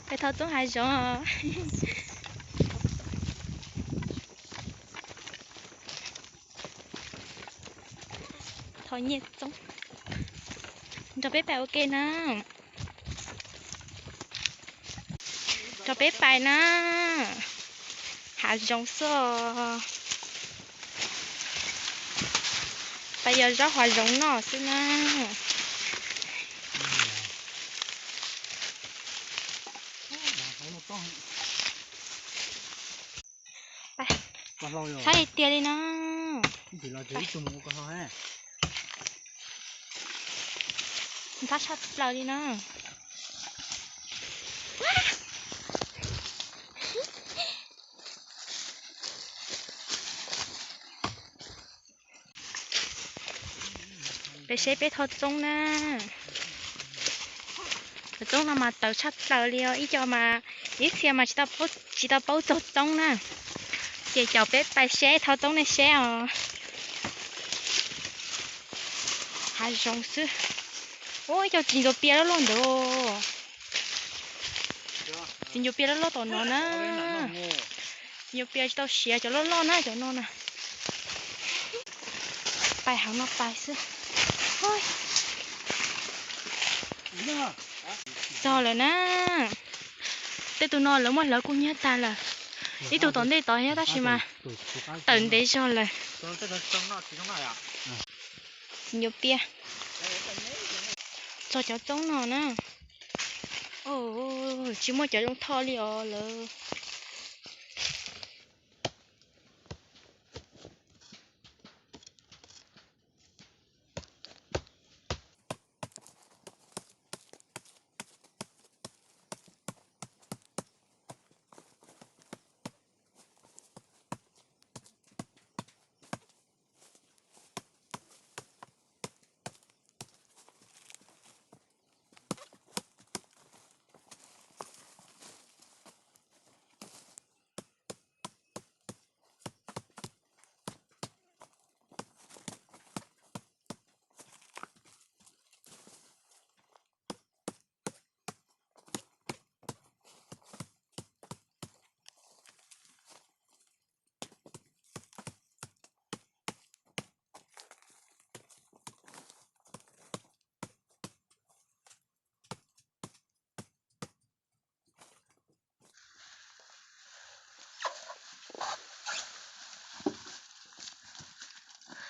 Peb thov txoob hav zoov. Thov nyiaj txoob. Nrog peb pais ua ke na. Nrog peb pais na. Hav zoov xwb. Pais yog zaub hav zoov noj xwb na. Saib tiag tiag li no. Ntxhab tshaj plaws li no. Peb seb peb thov txoob na. Cov txoob no mas tawv tshaj plaws li os, ib co mas ib txhia mas tsis tau paub txog txoob na. Ces caum peb pais seb thov txoob nej seb os. Hav zoov xwb. Ua ib co txiv ncuav pias loj loj ntawd. Txiv ncuav pias loj loj tom no na. Txiv ncuav pias tsis tau siav cov loj loj na cov no na. Pais hauv no pais xwb. Txog lawm na. Tej tus no lawv muab hlawv kuj nyiab tag lawm. Ib tug tom ntej tod thiab tab sis mas tawm ntev zog lawm. Txiv ncuav pias. Txog cov txoob no na. Tsis muaj cov zoo tho li os lawm.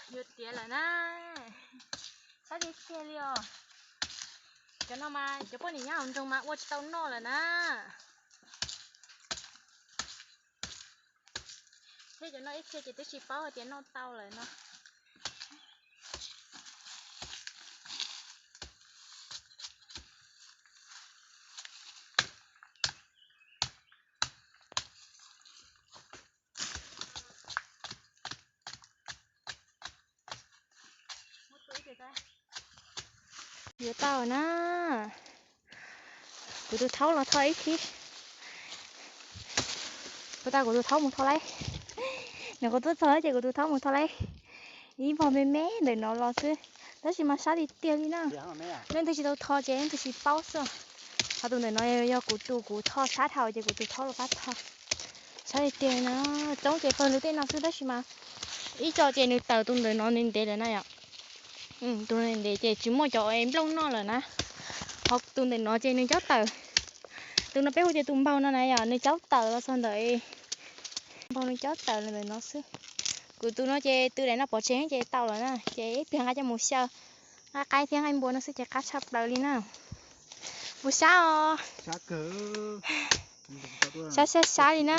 Yuav tiav lawm na. Sab tiag tiag li os. Cov no mas cov poj niam nyob hauv nroog mas ua tsis tau noj lawm na. Thiab cov no ib txhia ces twb tsis paub hais tias noj tau lawm no. Yuav tau na. Kuv tus thaub los tho ib khib. Kuv tas kuv tus thaub mus tho lauj. Nws kuv tuaj txog ces kuv tus thaub mus tho lauj. Ib vog me me ntawm no los xwb, tab sis mas sab tiag tiag li na. Leej twg tsis tau tho ces leej twg tsis paub xwb. Ho tus ntawm no yog kuv tus kuv tho sab dhau ces kuv tus thaub los pab tho. Sab tiag tiag no, txoob ces pawg lug tej no xwb tab sis mas ib co ces nws tawm tus ntawm no ntev ntev lawm na yom. Tus ntev ntev ces tsis muaj cov nplooj noj lawm na. Ho tus ntawm no ces nws cob tawm. Tus no peb hu tias tus npaug no na yom, nws cob tawm los txog ntawm, npaug nws cob tawm los ntawm no xwb. Kuv tus no ces twb daim no pov tseg ces tau lawm na, ces ib pliag nqa coj mus xyaw. Nqa qaib thiab nqaij npua no xwb ces qab tshaj plaws li na. Puas sab os? Sab sab sab li na.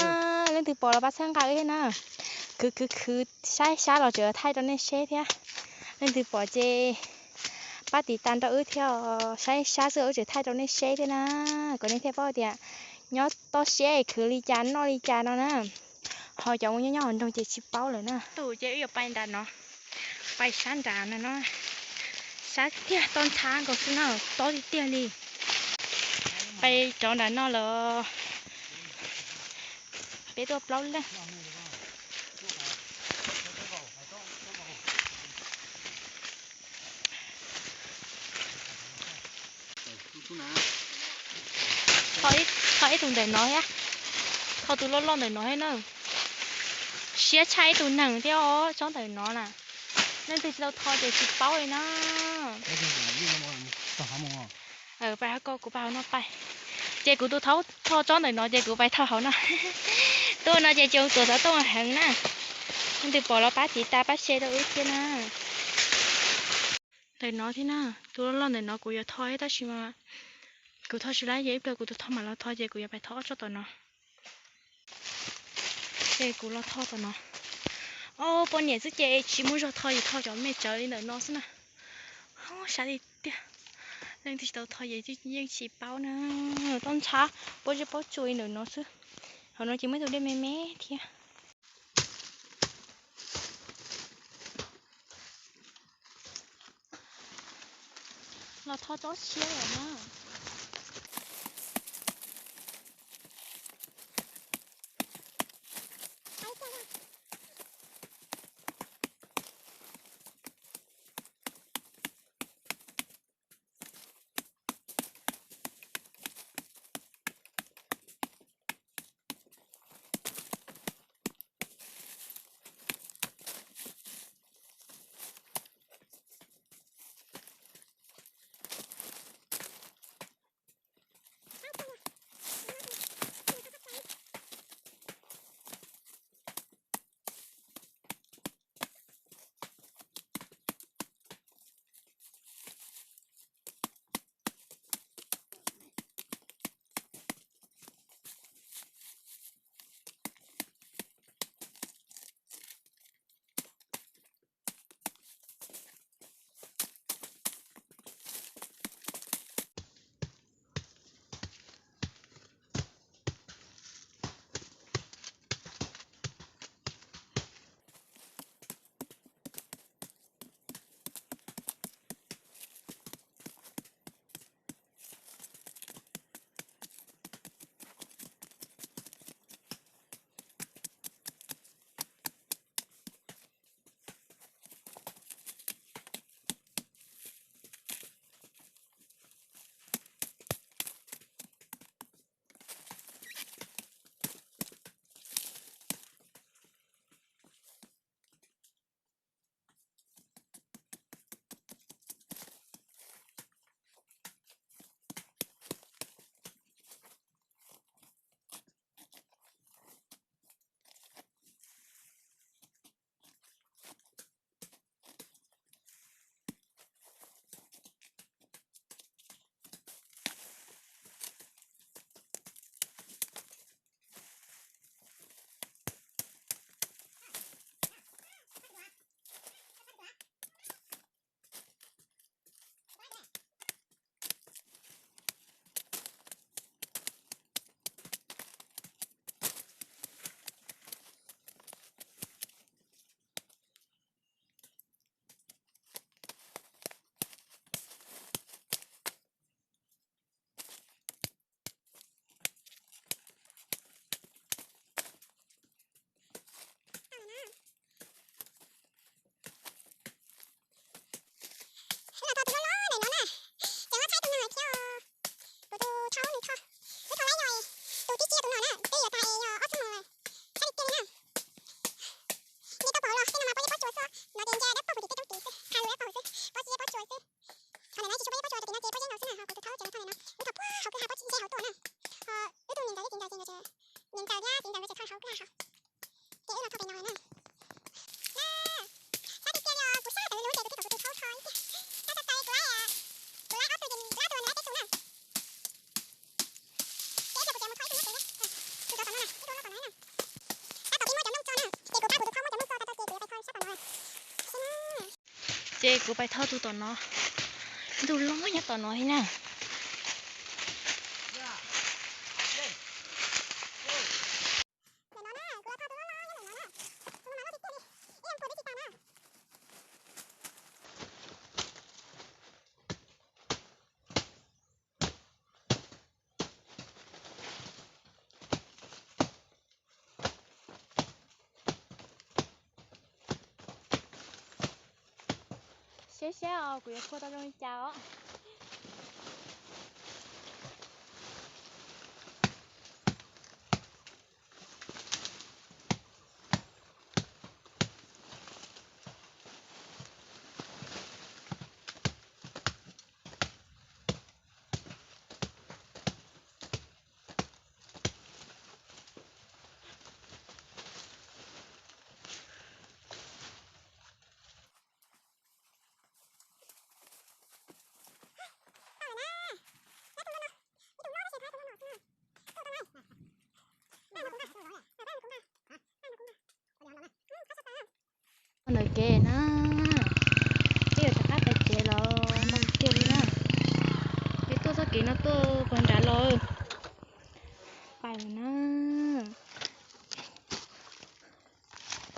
Leej twg pom los pab txhawb nqa wb thiab na. Khwv khwv khwv, saib sab los tseem thaij rau nej seb thiab. Leej twg pom ces pab tiv tas rau wb thiab, saib sab xwb wb tseem thaij rau nej seb thiab na. Kom nej thiaj paub tias nyob toj siab khwv li cas noj li cas no na. Ho cov mus nyob nyob hauv nroog ces tsis paub lawm na. Tus ces wb yuav pais nram no, pais sab nram no no. Sab tiag, tob ntxhab nkaus xwb na, tob tiag tiag li. Pais rov nram no lawm. Peb tuaj plaub leeg. Tho ib tug ntawm no thiab, tho tus loj loj ntawm no thiab na. Siab tshaj ib tug neeg thiab os, tsob ntawm no na. Leej twg tsis tau tho ces tsis paub li na. Pais hauv ko, kuv pais hauv no pais. Ces kuv tus thaub tho tsob ntawm no ces kuv pais tho hauv no. Tuaj no ces tsis ua tuam xov tooj heev na. Leej twg pom los pab tiv tas pab share rau wb thiab na. Ntawm no thiab na, tus loj loj ntawm no kuv yuav tho thiab tab sis mas kuv tho tsis laib ces ib pliag kuv tus thaub mam los tho ces kuv yuav pais tho ob tsob tom no. Ces kuv los tho tom no. Ob poj niam xwb ces tsis muaj zog tho, ces tho cov me tsawv li ntawm no xwb na. Sab li tiag, leej twg tsis tau tho ces yeej tsis paub na. Toj ntshab paub zeb paub tsua li ntawm no xwb. Hauv no ces muaj ib tug dej me me thiab. Los tho tsob tshiab lawm na. Los tho tus loj loj ntawm no na, ces muab thaij tus no thiab. Kuv tus thaub nws tho, wb tho laib yog tus tib txij tus no na, twb yuav tas es yog ob xuab moos lawm, thaij li tiag li na. Nej tau pom los tej no mas pob zeb pob tsuas xwb, no ces nca dab paug puv tim tej roob tid xwb, hais lus dab paug xwb, pob zeb pob tsuas xwb. Tho ntawm no ces tsis pob zeb pob tsuas, tim no ces pob zeb no xwb na, ho kuv tus thaub ces los tho ntawm no, wb tho puag hauv kwj ha pob zeb hauv tuaj na. Ho wb tug niam ntxawm thiab txiv ntxawm ces nkawd, niam ntxawm thiab txiv ntxawm nkawd tseem tho hauv kwj ha hauv. Ces wb los tho pem no na. Sab tiag tiag li os, kuv sab tawm lub ces kuv thiaj kom kuv tus thaub tho ib tiag. Sab tau kuv, kuv laib ob tug ces kuv laib ob tug nws laib peb tug na. Ces ib pliag kuv tseem mus tho ib tug nyob pem na. Tus tod tom no na, ib tug loj tom no na. Sab tom pib muab cov nplooj txo na, ces kuv pab kuv tus thaub muab cov nplooj txo tag ces kuv yuav pais tho sab tom no. Ces kuv pais tho tus tom no, tus loj nyob tom no thiab na. Ntawm no na, kuv los tho tus loj loj nyob ntawm no na. Tus no mas loj tiag tiag li, ib leeg puag twb tsis tas na. Saib saib os, kuv yuav phua tau zoo li cas os. ntawm kev na.